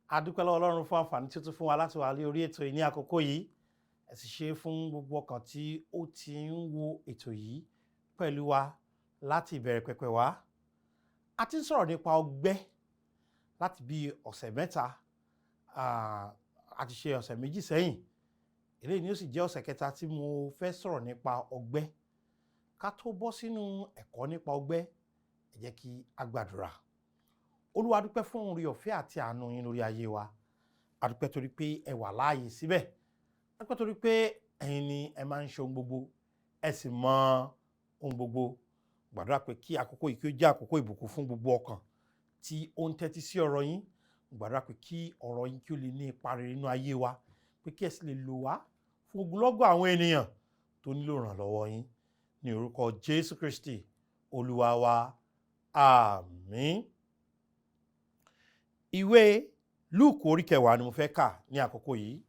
A dúpẹ́ lọ́wọ́ Ọlọ́run fún àǹfààní tí ó tún fún wa láti wà lórí ètò yìí ní àkókò yìí. Ẹ sì ṣe fún gbogbo ọkàn tí ó ti ń wo ètò yìí pẹ̀lú wa láti ìbẹ̀rẹ̀ pẹ̀pẹ̀ wá. A ti ń sọ̀rọ̀ nípa ọgbẹ́ láti bí ọ̀sẹ̀ 3, a ti ṣe ọ̀sẹ̀ 2 sẹ́yìn. Eléyìí ni ó sì jẹ́ ọ̀sẹ̀ kẹta tí mo fẹ́ sọ̀rọ̀ nípa ọgbẹ́. Ká tó bọ́ sínú ẹ̀kọ́ nípa ọgbẹ́, ẹ jẹ́ kí a gbàdúrà. Olúwa, dúpẹ́ fún oore ọ̀fẹ́ àti àánú yín lórí ayé wa. A dúpẹ́ torí pé ẹ wà láàyè síbẹ̀. A dúpẹ́ torí pé ẹ̀yin ni ẹ máa ń ṣe ohun gbogbo, ẹ sì mọ ohun gbogbo. Gbàdúrà pé kí àkókò yìí kí ó jẹ́ àkókò ìbùkún fún gbogbo ọkàn tí ó ń tẹ́tí sí ọ̀rọ̀ yín. Gbàdúrà pé kí ọ̀rọ̀ yín kí ó lè ní ipa rere nínú ayé wa, pé kí ẹ sì lè lò wá fún ogunlọ́gọ̀ àwọn ènìyàn tó nílò ìrànlọ́wọ́ yín. Ní orúkọ Jésù Kristi, Olúwa wa. Àmín. Ìwé Lúùkù orí kẹwàá ni mo fẹ́ kà ní àkókò yìí.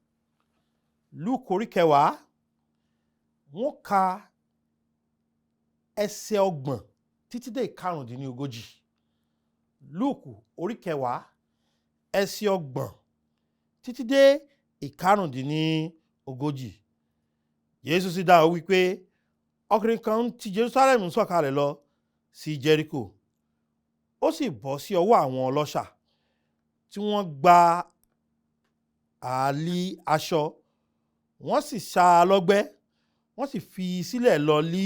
Lúùkù orí kẹwàá, wọ́n ka ẹsẹ̀ 30 títí dé 35. Lúùkù orí kẹwàá, ẹsẹ̀ 30 títí dé 35. Jésù sì dáhùn wípé, ọkùnrin kan ti Jerusalem ń sọ̀kalẹ̀ lọ sí Jẹ́ríkò, ó sì bọ́ sí ọwọ́ àwọn ọlọ́ṣà tí wọ́n gba àálí aṣọ, wọ́n sì ṣá a lọ́gbẹ́, wọ́n sì fi í sílẹ̀ lọ lí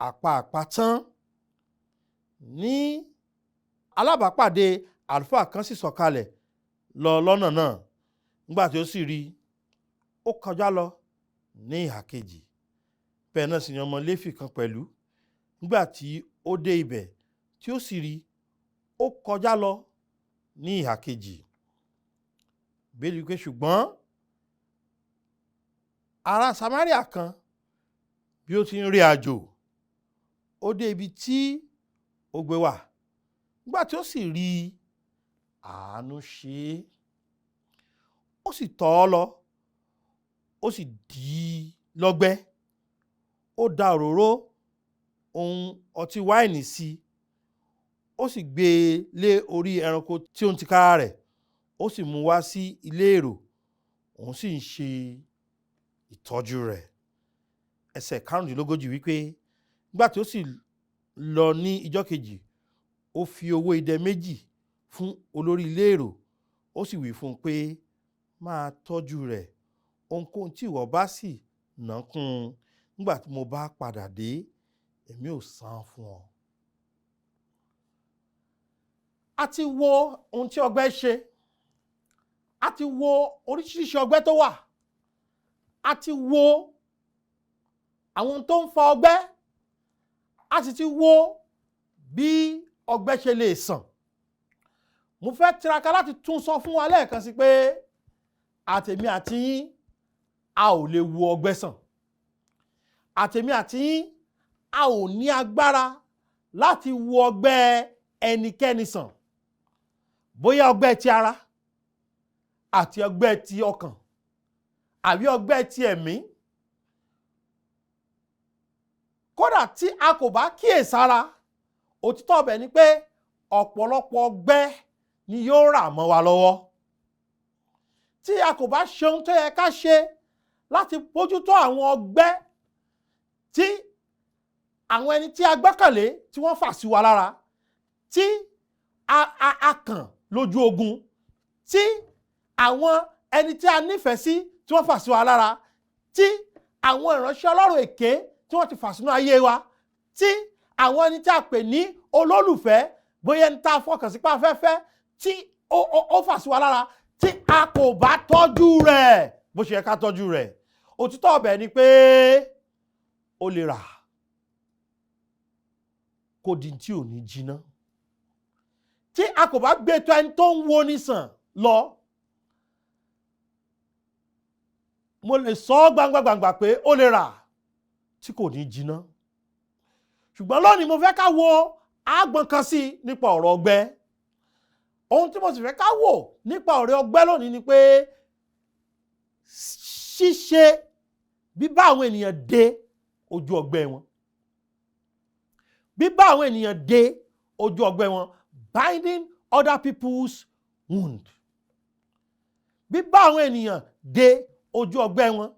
àpá àpá tán. Ní alábàápàdé àlùfáà kan sì sọ̀kalẹ̀ lọ lọ́nà náà. Nígbà tí ó sì rí i, ó kọjá lọ ní ìhà kejì. Bẹ́ẹ̀ náà sì ni ọmọ Léfì kan pẹ̀lú. Nígbà tí ó dé ibẹ̀ tí ó sì rí i, ó kọjá lọ ní ìhà kejì. Bíbélì wípé ṣùgbọ́n ará Samaria kan, bí ó ti ń rìn àjò, ó dé ibi tí ó gbé wà. Nígbà tí ó sì rí i, àánú ṣe é. Ó sì tọ̀ ọ́ lọ, ó sì dì í lọ́gbẹ́. Ó da òróró ohun ọtí wáìnì sí i, ó sì gbé e lé orí ẹranko tí ó ń tìkára rẹ̀, ó sì mú wá sí ilé èrò, òun sì ń ṣe ìtọ́jú rẹ̀. Ẹsẹ̀ 35 wípé nígbà tí ó sì lọ ní ijọ́ kejì, ó fi owó idẹ 2 fún olórí ilé èrò, ó sì wí fún un pé, máa tọ́jú rẹ̀, ohunkóhun tí ìwọ bá sì ná kún un nígbà tí mo bá padà dé, èmi ò san fún ọ. A ti wo ohun tí ọgbẹ́ ṣe, a ti wo oríṣiríṣi ọgbẹ́ tó wà, a ti wo àwọn tó ń fa ọgbẹ́, a sì ti wo bí ọgbẹ́ ṣe lè sàn. Mo fẹ́ tiraka láti tún sọ fún wa lẹ́ẹ̀kan sí pé àtèmi àti yín, a ò lè wo ọgbẹ́ sàn. Àtèmi àti yín, a ò ní agbára láti wo ọgbẹ́ ẹnikẹ́ni sàn. Bóyá ọgbẹ́ ti ara àti ọgbẹ́ ti ọkàn àbí ọgbẹ́ ti ẹ̀mí. Kódà tí a kò bá kíyèsára, òtítọ́ ọbẹ̀ ni pé ọ̀pọ̀lọpọ̀ ọgbẹ́ ni yóò rà mọ́ wa lọ́wọ́. Tí a kò bá ṣe ohun tó yẹ ká ṣe láti bójútó àwọn ọgbẹ́ tí àwọn ẹni tí a gbọ́kànlé tí wọ́n fà sí wa lára, tí a kàn lójú ogun, tí àwọn ẹni tí a nífẹ̀ẹ́ sí tí wọ́n fà sí wa lára, tí àwọn ìránṣẹ́ Ọlọ́run èké tí wọ́n ti fà sínú ayé wa, tí àwọn ẹni tí a pè ní olólùfẹ́, bóyá ẹni tá a fọkàn sí pa afẹ́fẹ́ tí ó fà sí wa lára, tí a kò bá tọ́jú rẹ̀ bó ṣe yẹ ká tọ́jú rẹ̀, òtítọ́ ọbẹ̀ ni pé ó lè rà kó di tí ò ní jiná. Tí a kò bá gbé tó ẹni tó ń wo ni sàn lọ, mo lè sọ ọ́ gbangba gbangba pé ó lè rà tí kò ní jiná. Ṣùgbọ́n lónìí mo fẹ́ ká wo àgbọn kan sí nípa ọ̀rọ̀ ọgbẹ́. Ohun tí mo sì fẹ́ ká wò nípa ọ̀rọ̀ ọgbẹ́ lónìí ni pé ṣíṣe bíbá àwọn ènìyàn dé ojú ọgbẹ́ wọn. Bíbá àwọn ènìyàn dé ojú ọgbẹ́ wọn, binding other people's wound. Bíbá àwọn ènìyàn dé ojú ọgbẹ́ wọn.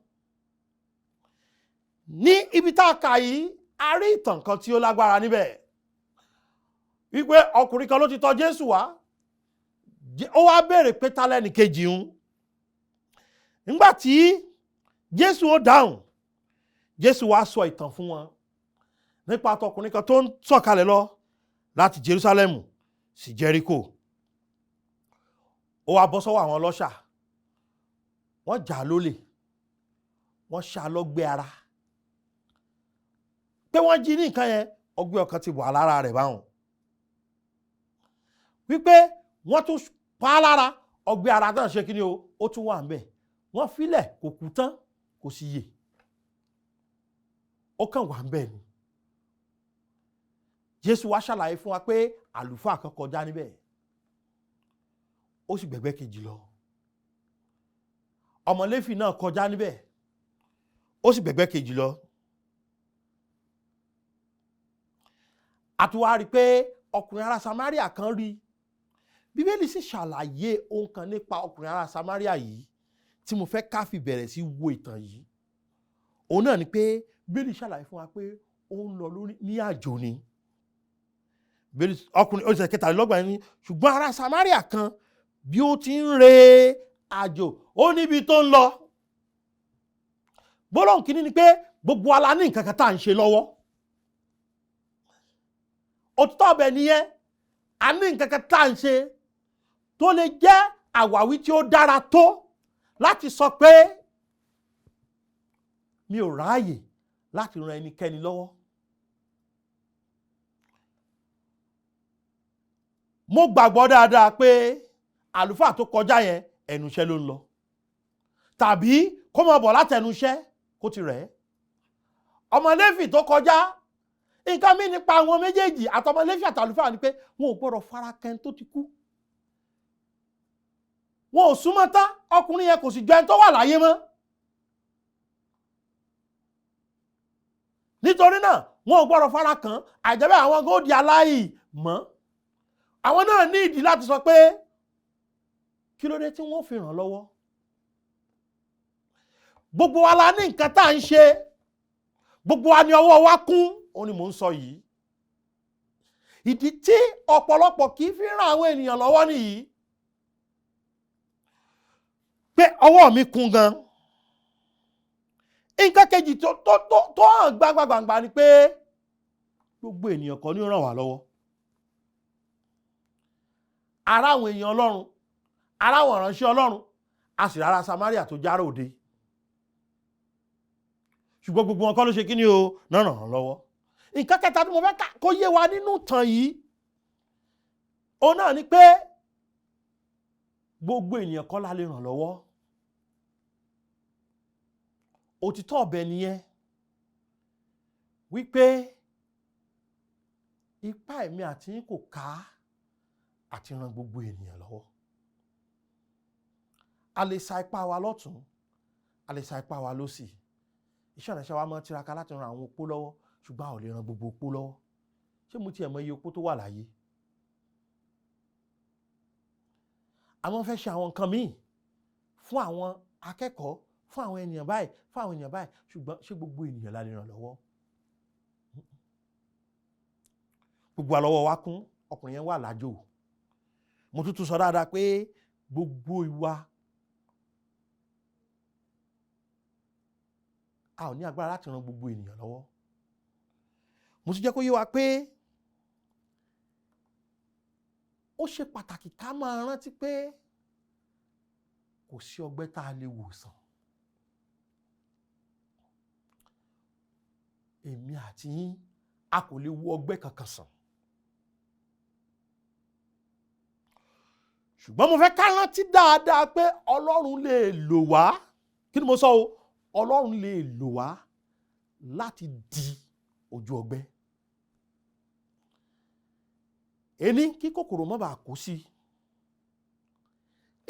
Ní ibi tá a kà yìí, a rí ìtàn kan tí ó lágbára níbẹ̀ wípé ọkùnrin kan ló ti tọ̀ Jésù wá. Ó wá béèrè pé ta lẹ́nìkejì òun. Nígbà tí Jésù ó dáhùn, Jésù wá sọ ìtàn fún wọn nípa tọkùnrin kan tó ń sọ̀kalẹ̀ lọ láti Jerusalem sí Jericho. Ó wá bọ́ sọ́wọ́ àwọn ọlọ́ṣà, wọ́n jà á lólè, wọ́n ṣá a lọ́gbẹ́ ara pé wọ́n jí ní nǹkan yẹn. Ọgbẹ́ ọkàn ti wà lára rẹ̀ báwọn, wípé wọ́n tún pa á lára. Ọgbẹ́ ara náà ṣe kí ni o, ó tún wà ńbẹ̀. Wọ́n filẹ̀, kò kú tán, kò sì yè, ó kàn wà ńbẹ̀ ni. Jésù wá ṣàlàyé fún wa pé àlùfáà kan kọjá níbẹ̀, ó sì gbẹ̀gbẹ́ kejì lọ. Ọmọ Léfì náà kọjá níbẹ̀, ó sì gbẹ̀gbẹ́ kejì lọ. A tún wá rí i pé ọkùnrin ará Samaria kan rí. Bíbélì sì ṣàlàyé ohun kan nípa ọkùnrin ará Samaria yìí tí mo fẹ́ ká fi bẹ̀rẹ̀ sí wo ìtàn yìí. Òun náà ni pé Bíbélì ṣàlàyé fún wa pé ó ń lọ lórí ní àjò ni. Ọkùnrin oṣù 23 ní, ṣùgbọ́n ará Samaria kan bí ó ti ń re àjò, ó níbi tó ń lọ. Gbólóhùn kìíní ni pé gbogbo wa la ní nǹkan kan tá à ń ṣe lọ́wọ́. Òtítọ́ ọbẹ̀ nìyẹn. A ní nǹkan kan tá à ń ṣe tó lè jẹ́ àwáwí tí ó dára tó láti sọ pé mi ò ráàyè láti ran ẹnikẹ́ni lọ́wọ́. Mo gbàgbọ́ dáadáa pé àlùfáà tó kọjá yẹn, ẹnu iṣẹ́ ló ń lọ, tàbí kó máa bọ̀ láti ẹnu iṣẹ́ kó ti rẹ̀ ẹ́. Ọmọ Léfì tó kọjá, nǹkan mi nípa àwọn méjèèjì, àtọmọ Léfì àtàlùfáà, ni pé wọn ò gbọ́dọ̀ fara kẹ́ni tó ti kú. Wọn ò súnmọ́ tán, ọkùnrin yẹn kò sì jọ ẹni tó wà láyé mọ́. Nítorí náà wọn ò gbọ́dọ̀ fara kàn, àìjẹ́bẹ́ àwọn góòdì aláìmọ́. Àwọn náà ní ìdí láti sọ pé kí ló dé tí wọ́n fi ràn lọ́wọ́. Gbogbo wa la ní nǹkan tá à ń ṣe, gbogbo wa ní ọwọ́ wa kún. Òun ni mò ń sọ yìí. Ìdí tí ọ̀pọ̀lọpọ̀ kì í fi ràn àwọn ènìyàn lọ́wọ́ nìyí, pé ọwọ́ mi kún gan. Nǹkan kejì tó tó tó tó hàn gbangba-gbangba ni pé gbogbo ènìyàn kọ́ ni ó ràn wá lọ́wọ́. Ara àwọn èèyàn Ọlọ́run, ara àwọn ìránṣẹ́ Ọlọ́run, a sì rárá Samaria tó jára òde, ṣùgbọ́n gbogbo wọn kọ́ ló ṣe kí ni o náà ràn án lọ́wọ́. Nǹkan kẹta tí mo fẹ́ kó yé wa nínú ìtàn yìí, òun náà ni pé gbogbo ènìyàn kọ́ la lè ràn lọ́wọ́. Òtítọ́ ọbẹ̀ nìyẹn, wípé ipá ẹ̀mí àti yín kò ká àti ran gbogbo ènìyàn lọ́wọ́. A lè sa ipá wa lọ́tún, a lè sa ipá wa lósì. Iṣẹ́ ìránṣẹ́ wa máa ń tiraka láti ran àwọn opó lọ́wọ́, ṣùgbọ́n a ò lè ran gbogbo opó lọ́wọ́. Ṣé mo tiẹ̀ mọ iye opó tó wà láyé? Àwọn fẹ́ ṣe àwọn nǹkan míì fún àwọn akẹ́kọ̀ọ́, fún àwọn ènìyàn báyìí, fún àwọn ènìyàn báyìí, ṣùgbọ́n ṣé gbogbo ènìyàn la lè ràn lọ́wọ́? Gbogbo àlọ́wọ́ wa kún, ọkùnrin yẹn wà lájò. Mo tún tún sọ dáadáa pé gbogbo ìwà a ò ní agbára láti ran gbogbo ènìyàn lọ́wọ́. Mo tún jẹ́ kó yé wa pé ó ṣe pàtàkì ká máa rántí pé kò sí ọgbẹ́ tá a lè wòsàn. Èmi àti yín a kò lè wo ọgbẹ́ kankan sàn. Ṣùgbọ́n mo fẹ́ ká rántí dáadáa pé Ọlọ́run lè lò wá. Kí ni mo sọ o? Ọlọ́run lè lò wá láti di ojú ọgbẹ́. Ení, kí kòkòrò má bàa kó sí.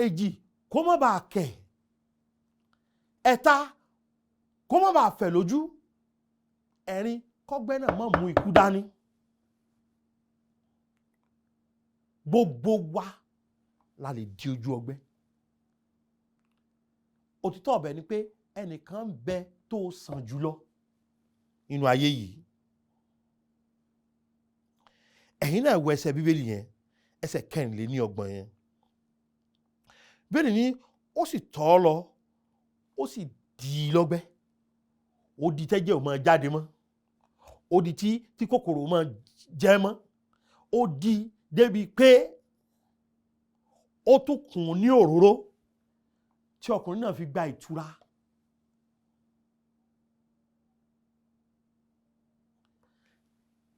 Èjì, kó má bàa kẹ̀. Ẹ̀ta, kó má bàa fẹ̀ lójú. Ẹ̀rin, kọ́gbẹ́ náà má mú ikú dání. Gbogbo wa la lè di ojú ọgbẹ́. Òtítọ́ ọ̀bẹ ni pé ẹnìkan ń bẹ tó sàn jùlọ nínú ayé yìí. Ẹ̀yin náà wo ẹsẹ̀ Bíbélì yẹn, ẹsẹ̀ 34 yẹn. Bíbélì ní ó sì tọ̀ ọ́ lọ, ó sì dì í lọ́gbẹ́, ó di tẹ́jẹ̀ ò máa jáde mọ́, ó di tí kòkòrò máa jẹ mọ́, ó di débi pé ó tún kùn ní òróró tí ọkùnrin náà fi gba ìtura.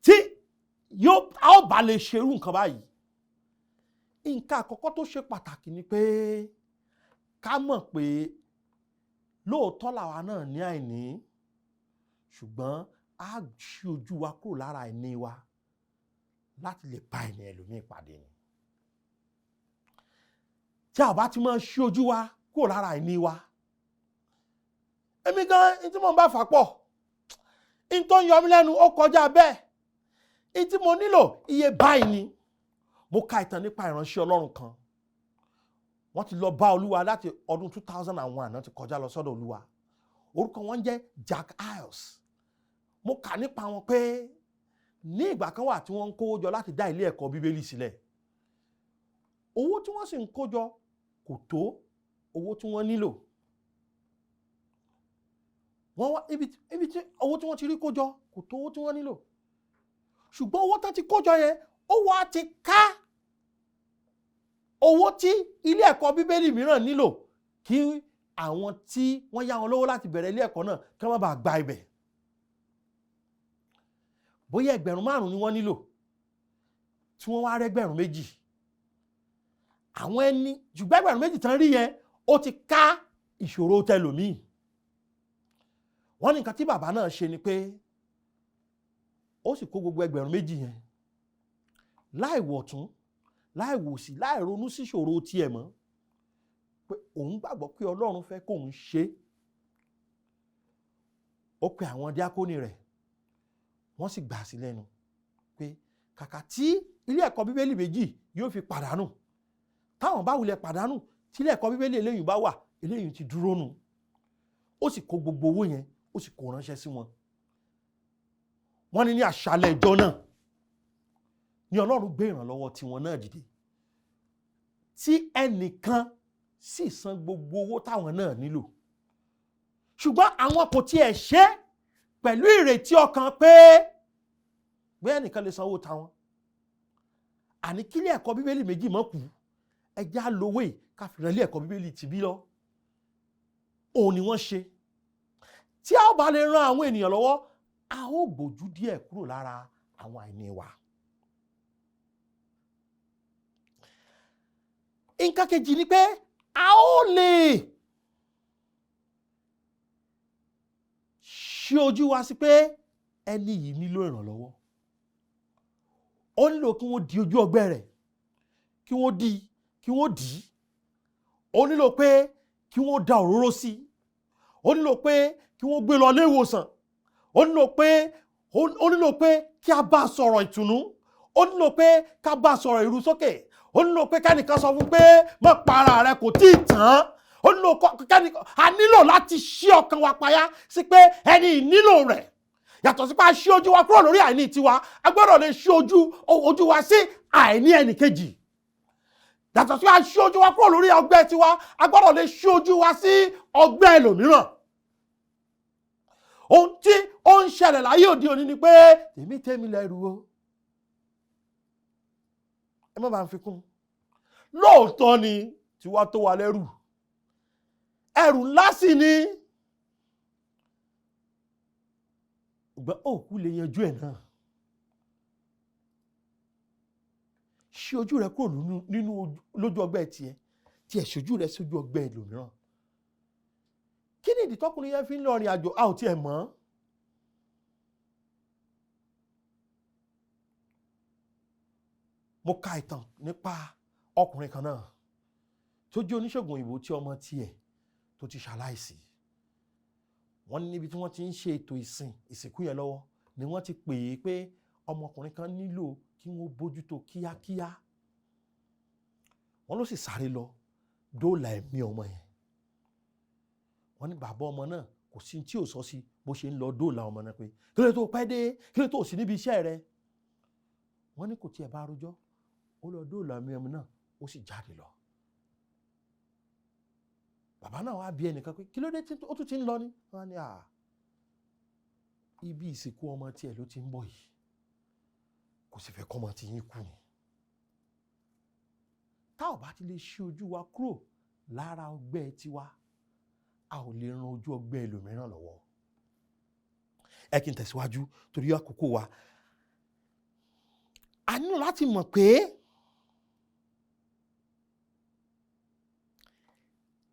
Tí yóò a ó bá lè ṣerú nǹkan báyìí, nǹkan àkọ́kọ́ tó ṣe pàtàkì ni pé ká mọ̀ pé lóòótọ́ làwa náà ní àìní, ṣùgbọ́n a ṣí ojú wa kúrò lára àìní wa láti lè bá ẹni ẹlòmíì pàdé ni. Tí a bá ti máa ṣí ojú wa kúrò lára àìní wa, èmi gan ní tí mo bá fà pọ̀, ní tó ń yọ mí lẹ́nu ó kọjá bẹ́ẹ̀, ní tí mo nílò iye báyìí ni. Mo ka ìtàn nípa ìránṣẹ́ Ọlọ́run kan. Wọ́n ti lọ bá Olúwa láti ọdún 2001 náà ti kọjá lọ sọ́dọ̀ Olúwa. Orúkọ wọn jẹ́ Jack Hyles. Mo kà nípa wọn pé ní ìgbà kan wà tí wọ́n ń kówó jọ láti dá ilé ẹ̀kọ́ Bíbélì sílẹ̀. Owó tí wọ́n sì ń kó jọ kò tó owó tí wọ́n nílò. Wọ́n wá ibi tí owó tí wọ́n ti rí kó jọ kò tó owó tí wọ́n nílò. Ṣùgbọ́n owó tán ti kó jọ yẹn, ó wá ti ká owó tí ilé ẹ̀kọ́ Bíbélì mìíràn nílò kí àwọn tí wọ́n yá wọn lówó láti bẹ̀rẹ̀ ilé ẹ̀kọ́ náà kí wọ́n bá gba ibẹ̀. Bóyá 5,000 ni wọ́n nílò tí wọ́n wá rẹ́gbẹ̀rún 2. Àwọn ẹni ṣùgbọ́n 2,000 tán rí yẹn ó ti ká ìṣòro tẹlòmíì. Wọ́n ní nǹkan tí bàbá náà ṣe ni pé ó sì kó gbogbo 2,000 yẹn láì wọ̀tún, láì wòsì, láì ronú sí ìṣòro tiẹ̀ mọ́, pé òun gbàgbọ́ pé Ọlọ́run fẹ́ kóun ṣe. Ó pe àwọn díákónì rẹ̀, wọ́n sì gbà sí lẹ́nu pé kàkà tí ilé ẹ̀kọ́ Bíbélì 2 yóò fi pàdánù, táwọn bá wulẹ̀ pàdánù tí ilé ẹ̀kọ́ Bíbélì eléyìí bá wà, eléyìí ti dúró nù. Ó sì kó gbogbo owó yẹn, ó sì kó ránṣẹ́ sí wọn. Wọ́n ní ní àṣálẹ́ ìjọ náà ni Ọlọ́run gbé ìrànlọ́wọ́ tiwọn náà dìde, tí ẹnìkan sì san gbogbo owó táwọn náà nílò. Ṣùgbọ́n àwọn kò tiẹ̀ ṣe pẹ̀lú ìrètí ọkàn pé bóyá ẹnìkan lè sanwó táwọn. Àní kílé ẹ̀kọ́ Bíbélì 2 mọ́ kù, ẹjẹ́ á lówó yìí ká fi ràn ilé ẹ̀kọ́ Bíbélì tìbí lọ. Òun ni wọ́n ṣe. Tí a ó bá lè ran àwọn ènìyàn lọ́wọ́, a ó gbójú díẹ̀ kúrò lára àwọn àìní wa. Nǹkan kejì ni pé a ó lè ṣí ojú wa sí pé ẹni yìí nílò ìrànlọ́wọ́. Ó nílò kí wọ́n di ojú ọgbẹ́ rẹ̀, kí wọ́n di, kí wọ́n dì í. Ó nílò pé kí wọ́n da òróró sí i. Ó nílò pé kí wọ́n gbé lọ ilé ìwòsàn. Ó nílò pé kí a bá sọ̀rọ̀ ìtùnú. Ó nílò pé ká bá sọ̀rọ̀ ìrúsókè. Ó nílò pé kẹ́nìkan sọ fún pé má pa ara rẹ, kò tí ì tán. Ó nílò kẹ́nìkan, a nílò láti ṣí ọkàn wa payá sí pé ẹni ìnílò rẹ̀. Yàtọ̀ sí pé a ṣí ojú wa kúrò lórí àìní tiwa, a gbọ́dọ̀ lè ṣí ojú wa sí àìní ẹnìkejì. Yàtọ̀ sí pé a ṣí ojú wa kúrò lórí ọgbẹ́ tiwa, a gbọ́dọ̀ lè ṣí ojú wa sí ọgbẹ́ ẹlòmíràn. Ohun tí ó ń ṣẹlẹ̀ láyé òde òní ni pé tèmi tèmi lẹ́rù o. Ẹ má bàa fi kún. Lóòótọ́ ni tiwa tó wa lẹ́rù. Ẹrù ńlá sì ni. Ṣùgbọ́n òkú lè yanjú ẹ̀ náà. Ṣí ojú rẹ kúrò nínú lójú ọgbẹ́ tiẹ̀, tí ẹ̀ ṣojú rẹ sójú ọgbẹ́ ẹlòmíràn. Kí ni ìdí tọkùnrin yẹn fi ń lọ rìn àjò? A ò tiẹ̀ mọ̀. Mo ka ìtàn nípa ọkùnrin kan náà tó jẹ́ oníṣègùn òyìnbó tí ọmọ tiẹ̀ tó ti ṣaláìsí. Wọ́n ní níbi tí wọ́n ti ń ṣe ètò ìsìnkú yẹn lọ́wọ́ ni wọ́n ti pè é pé ọmọkùnrin kan nílò kí wọ́n bójútó kíákíá. Wọ́n ló sì sáré lọ dóòlà ẹ̀mí ọmọ yẹn. Wọ́n ní bàbá ọmọ náà kò sí tí ò sọ sí bó ṣe ń lọ dóòlà ọmọ náà pé kí ló tó pẹ́ dé, kí ló tó sí níbi iṣẹ́ rẹ. Wọ́n ní kò tiẹ̀ bá rojọ́, ó lọ dóòlà ọmọ náà, ó sì jáde lọ. Bàbá náà wá bí ẹnìkan pé kí ló dé tí ó tún ti ń lọ ni. Wọ́n ní ibi ìsìnkú ọmọ tiẹ̀ ló ti ń bọ̀ yìí, kò sì fẹ́ kọ́mọ tí yín kú ni. Tá ò bá ti lè ṣí ojú wa kúrò lára ọgbẹ́ tiwa, a ò lè ran ojú ọgbẹ́ ẹlòmíràn lọ́wọ́. Ẹ kí n tẹ̀síwájú torí àkókò wa. A nílò láti mọ̀ pé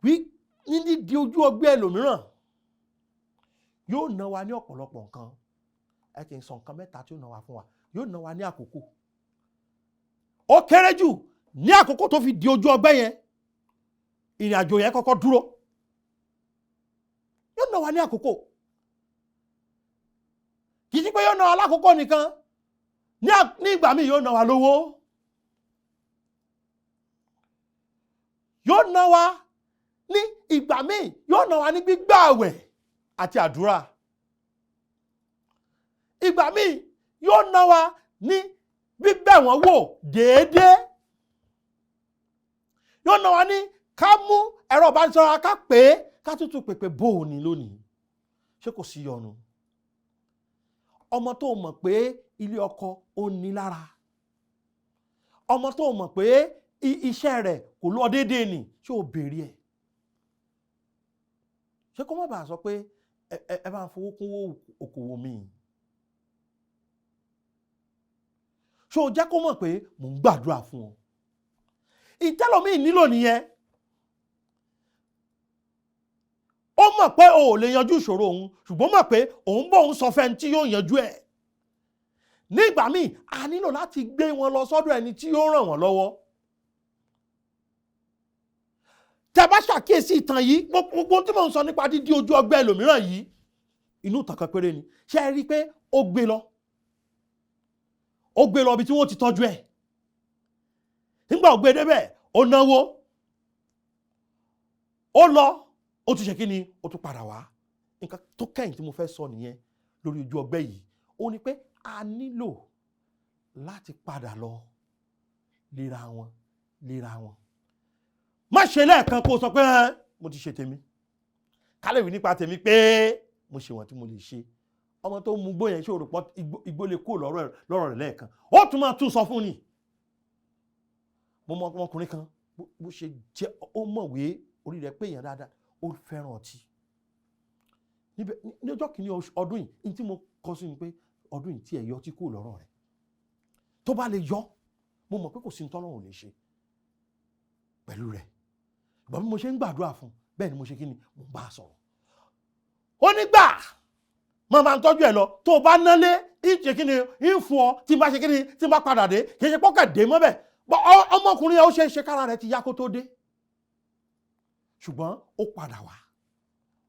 ní dídi ojú ọgbẹ́ ẹlòmíràn yóò ná wa ní ọ̀pọ̀lọpọ̀ nǹkan. Ẹ kì í sọ nǹkan mẹ́ta tí ó ná wa fún wa. Yóò ná wa ní àkókò. Ó kéré jù ní àkókò tó fi di ojú ọgbẹ́ yẹn, ìrìn àjò yẹn kọ́kọ́ dúró. Yóò ná wa ní àkókò. Kì í ṣe pé yóò ná wa lákòókò nìkan, ní ìgbà míì yóò ná wa lówó. Yóò ná wa ní ìgbà míì, yóò ná wa ní gbígbà àwẹ̀ àti àdúrà. Ìgbà míì yóò ná wa ní bíbẹ̀ wọ́n wò déédéé. Yóò ná wa ní ká mú ẹ̀rọ ìbánisọ̀rọ̀ ká pè é, ká tútù pèpè bó o ní lónìí. Ṣé kò sí yọnu? Ọmọ tó mọ̀ pé ilé ọkọ ó ní lára, ọmọ tó mọ̀ pé iṣẹ́ rẹ̀ kò lọ déédéé ni, ṣé o béèrè ẹ̀? Ṣé kó má bàa sọ pé ẹ bá ń fowó kún okòwò mi? Ṣé o jẹ́ kó mọ̀ pé mò ń gbàdúrà fún ọ? Ìtẹ́lọ̀mí nílò nìyẹn. Ó mọ̀ pé o ò lè yanjú ìṣòro òun, ṣùgbọ́n mọ̀ pé òun bọ̀ òun sọ fẹ́ni tí yóò yanjú ẹ̀. Nígbà míì, a nílò láti gbé wọn lọ sọ́dọ̀ ẹni tí yóò ràn wọ́n lọ́wọ́. Tẹ́ bá ṣàkíyèsí ìtàn yìí, gbogbo tí mò ń sọ nípa dídí ojú ọgbẹ́ ẹlòmíràn yìí, inú ìtàn kan péré ni. Ṣé ẹ rí i pé ó gbé lọ? Ó gbé lọ ibi tí wọ́n ti tọ́jú ẹ̀. Nígbà ó gbé débẹ̀, ó náwó. Ó lọ, ó tún ṣe kí ni? Ó tún padà wá. Nǹkan tó kẹ́yìn tí mo fẹ́ sọ nìyẹn lórí ojú ọgbẹ́ yìí. Ó ní pé a nílò láti padà lọ léra wọn, léra wọn. Má ṣe lẹ́ẹ̀kan kó sọ pé mo ti ṣe tèmi. Ká lè wí nípa tèmi pé mo ṣe wọ́n tí mo lè ṣe. Ọmọ tó ń mu igbó yẹn, ṣé o rò pé igbó lè kúrò lọ́rọ̀ rẹ̀ lẹ́ẹ̀kan? Ó tún máa tún sọ fún ni. Mo mọ ọmọkùnrin kan bó ṣe jẹ́, ó mọ̀wé orí rẹ̀ pé èèyàn dáadáa, ó fẹ́ràn ọtí. Níbẹ̀ ní ọjọ́ kìíní ọdún yìí, ní tí mo kọ sí ni pé ọdún yìí tí ẹ̀ yọ ọtí kúrò lọ́rọ̀ rẹ̀. Tó bá lè yọ, mo mọ̀ pé kò sí ní tọ́lọ́run lè ṣe pẹ̀lú rẹ̀. Ṣùgbọ́n bí mo ṣe ń gbàdúrà fún, bẹ́ẹ̀ ni mo ṣe kí ni, mo bá a sọ̀rọ̀. Ó ní gbà, mo máa ń tọ́jú ẹ̀ lọ, tó o bá nálé, ń ṣe kí ni, ń fún ọ, tí n bá ṣe kí ni, tí n bá padà dé, kì í ṣe pọ́kẹ̀ dé mọ́ bẹ́ẹ̀. Ọmọkùnrin yẹn ó ṣe é ṣe kára rẹ̀ ti yá kó tó dé. Ṣùgbọ́n ó padà wá.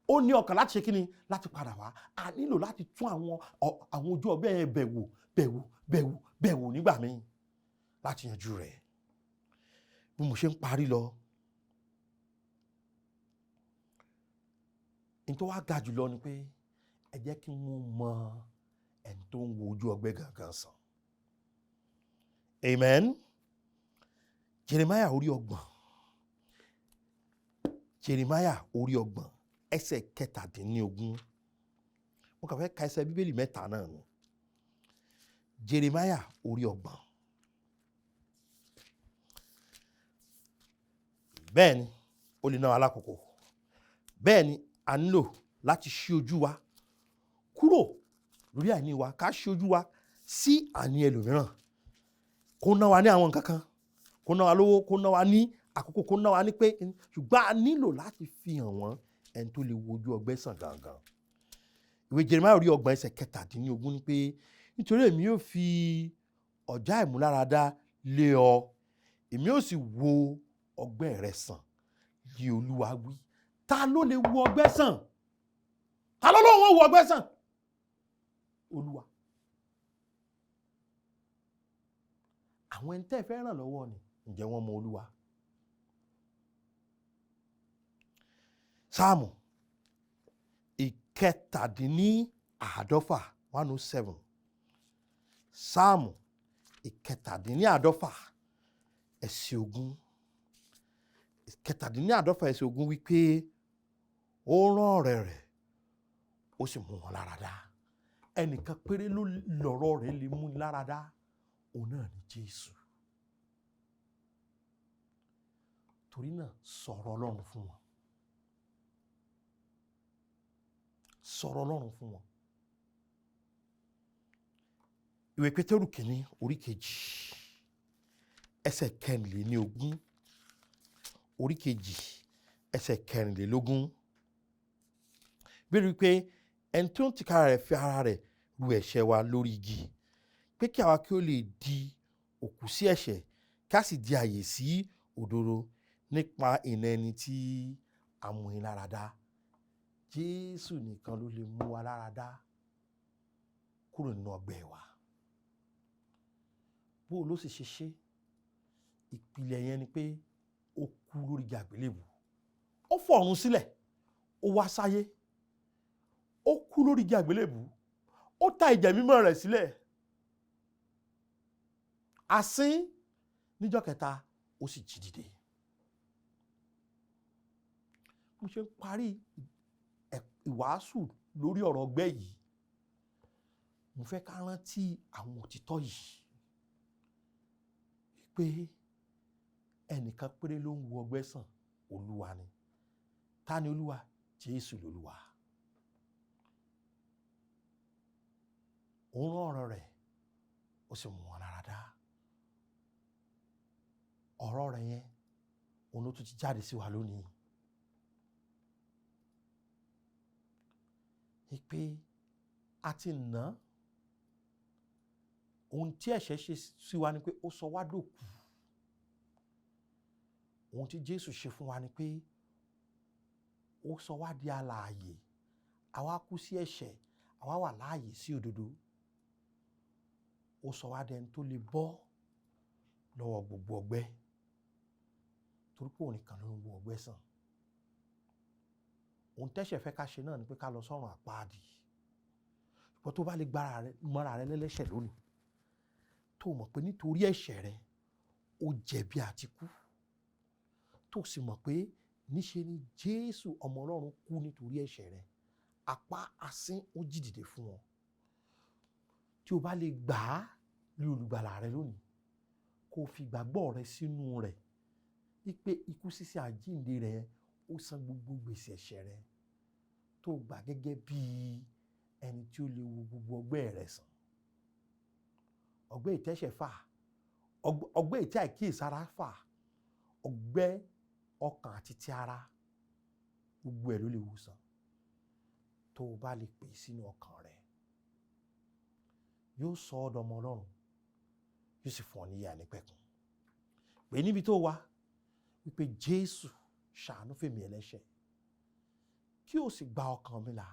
Ó ní ọkàn láti ṣe kí ni, láti padà wá. A nílò láti tún àwọn ojú ọgbẹ́ yẹn bẹ̀wò, bẹ̀wò, bẹ̀wò, bẹ̀wò nígbà míì láti yanjú rẹ̀. Bí mo ṣe ń parí lọ, n tó wá ga jùlọ ni pé ẹ jẹ́ kí wọ́n mọ ẹni tó ń wo ojú ọgbẹ́ gangan sàn. Amen. Jeremiah orí 30. Jeremiah orí 30 ẹsẹ̀ 17. Mo kàn fẹ́ ka ẹsẹ̀ Bíbélì mẹ́ta náà ni. Jeremiah orí 30. Bẹ́ẹ̀ni, ó lè ná wa lákòókò. Bẹ́ẹ̀ni, a nílò láti ṣí ojú wa kúrò lórí àìní wa, ká ṣí ojú wa sí àní ẹlòmíràn. Kó ná wa ní àwọn nǹkan kan, kó ná wa lówó, kó ná wa ní àkókò, kó ná wa ní pé, ṣùgbọ́n a nílò láti fi hàn wọ́n ẹni tó lè wo ojú ọgbẹ́ sàn gangan. Ìwé Jeremiah orí 30 ẹsẹ̀ 17 ní pé nítorí èmi yóò fi ọ̀já ìmúláradá lé ọ, èmi yóò sì wo ọgbẹ́ rẹ sàn, ní Olúwa wí. Ta ló lè wo ọgbẹ́ sàn? Ta ló lóun ó wo ọgbẹ́ sàn? Olúwa. Àwọn ẹni tẹ́ fẹ́ ràn lọ́wọ́ ni, ǹjẹ́ wọ́n mọ Olúwa? Sáàmù 147, 107, Sáàmù 147 ẹsẹ̀ 20, 147 ẹsẹ̀ 20 wípé ó rán ọ̀rọ̀ rẹ̀, ó sì mú wọn lára dá. Ẹnìkan péré ló lọ̀rọ̀ rẹ̀ lè mú ni lára dá, òun náà ni Jésù. Torí náà, sọ̀rọ̀ Ọlọ́run fún wọn, sọ̀rọ̀ Ọlọ́run fún wọn. Ìwé Pétérù kìíní orí 2 ẹsẹ̀ 24, orí 2 ẹsẹ̀ 24, bí wípé ẹni tó ń tìkára rẹ̀ fi ara rẹ̀ ru ẹ̀ṣẹ̀ wa lórí igi, pé kí àwa kí ó lè di òkú sí ẹ̀ṣẹ̀, kí a sì di àyè sí òdodo, nípa ìnà ẹni tí a mú yín lára dá. Jésù nìkan ló lè mú wa lára dá kúrò nínú ọgbẹ́ wa. Bó ló sì ṣe ṣe? Ìpìlẹ̀ yẹn ni pé ó kú lórí igi àgbélébù, ó fọ̀run sílẹ̀, ó wá sáyé, ó kú lórí igi àgbélébù, ó ta ìjẹ̀ mímọ́ rẹ̀ sílẹ̀, asín níjọ́ kẹta, ó sì jí dìde. Mo ṣe ń parí ìwàásù lórí ọ̀rọ̀ ọgbẹ́ yìí, mo fẹ́ ká rántí àwọn òtítọ́ yìí pé ẹnìkan péré ló ń wo ọgbẹ́ sàn, Olúwa ni. Ta ni Olúwa? Jésù lolúwa. Òun rán ọ̀rọ̀ rẹ̀, ó sì mú wọn lára dá. Ọ̀rọ̀ rẹ̀ yẹn, òun ló tún ti jáde sí wa lónìí. Pé a ti nà án. Ohun tí ẹ̀ṣẹ̀ ṣe sí wa ni pé ó sọ wá dòkú. Ohun tí Jésù ṣe fún wa ni pé ó sọ wá di alààyè. Àwa kú sí ẹ̀ṣẹ̀, àwa wà láàyè sí òdodo. Ó sọ wá dẹni tó lè bọ́ lọ́wọ́ gbogbo ọgbẹ́, torí pé òun nìkan ló ń wo ọgbẹ́ sàn. Ohun tẹ́ṣẹ̀ fẹ́ ká ṣe náà ni pé ká lọ sọ́run àpáàdì. Ṣùgbọ́n tó bá lè gbára rẹ, mọ́ra rẹ lẹ́lẹ́ṣẹ̀ lónìí, tó mọ̀ pé nítorí ẹ̀ṣẹ̀ rẹ ó jẹ̀bi àti kú, tó sì mọ̀ pé níṣe ni Jésù ọmọ Ọlọ́run kú nítorí ẹ̀ṣẹ̀ rẹ, apá asín ó jí dìde fún ọ. Tí o bá lè gbà á ní olùgbàlà rẹ lónìí, kó o fi ìgbàgbọ́ rẹ sínú rẹ̀, wípé ikú sísè àjíǹde rẹ̀ ó san gbogbo gbèsè ẹ̀ṣẹ̀ rẹ, tó gbà gẹ́gẹ́ bí ẹni tí ó lè wo gbogbo ọgbẹ́ rẹ sàn. Ọgbẹ́ ìtẹ́ṣẹ̀ fà, ọgbẹ́ ìtẹ́ àìkíyèsára fà, ọgbẹ́ ọkàn àti ti ara, gbogbo ẹ̀ ló lè wò sàn. Tó o bá lè pè sínú ọkàn rẹ, yóò sọ ọ́ dọmọ Ọlọ́run, yóò sì fún ọ ní ìyè àìnípẹ̀kun. Pè níbi tó wà wípé Jésù ṣàánú fèmí ẹlẹ́ṣẹ̀, kí o sì gba ọkàn mi là.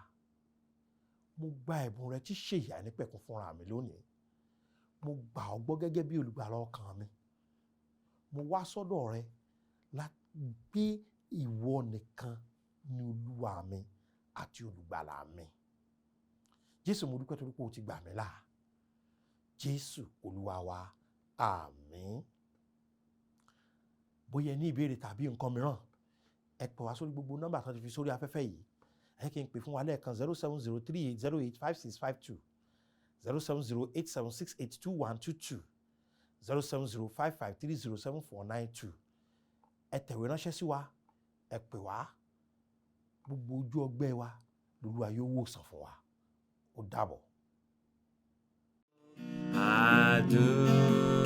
Mo gba ẹ̀bùn rẹ tí ṣe ìyè àìnípẹ̀kun fúnra mi lónìí. Mo gbà ọ́ gbọ́ gẹ́gẹ́ bí olùgbàlà ọkàn mi. Mo wá sọ́dọ̀ rẹ pé ìwọ nìkan ni Olúwa mi àti olùgbàlà mi. Jésù, mo dúpẹ́ torí pé o ti gbà mí là. Jésù Olúwa wa, àmín. Bóyá ẹ ní ìbéèrè tàbí nǹkan mìíràn, ẹ pè wá sórí gbogbo nọ́mbà tó ti fi sórí afẹ́fẹ́ yìí. Ẹ kí n pè fún wa lẹ́ẹ̀kan: 07038085652, 07087682122, 07055307492. Ẹ tẹ̀wé ránṣẹ́ sí wa, ẹ pè wá. Gbogbo ojú ọgbẹ́ wa lolúwa yóò wòsàn fún wa. Ó dàbọ̀. Àdúrà.